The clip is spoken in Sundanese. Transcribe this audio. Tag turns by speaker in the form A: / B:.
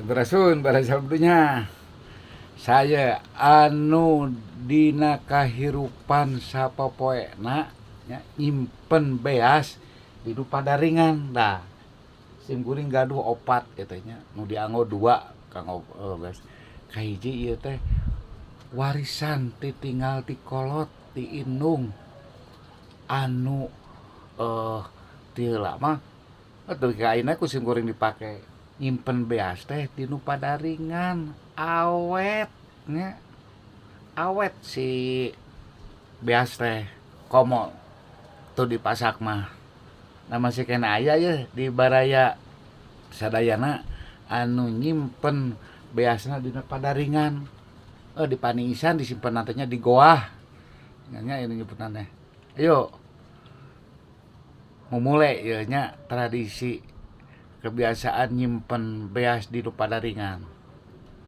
A: Sampurasun baraya sabdunya. Saya anu dina kahirupan sapopoena nya nyimpen beas di nu padaringan. Tah, sim kuring gaduh opat kitu nya, nu dianggo dua kanggo beas. Kahiji ieu teh warisan titinggal ti kolot ti indung anu ti heula mah atuh ka ayeuna ku sim kuring dipake nyimpen beas teh di nu padaringan awet nya, awet si beas teh komo teu dipasak mah. Nah, masih keneh aya yeuh di baraya sadayana anu nyimpen beasna dina padaringan, dipaniisan disimpenna teh nya di goah nya ieu nyebutan teh. Ayo mumule ieu nya tradisi kebiasaan nyimpen beas di nu padaringan.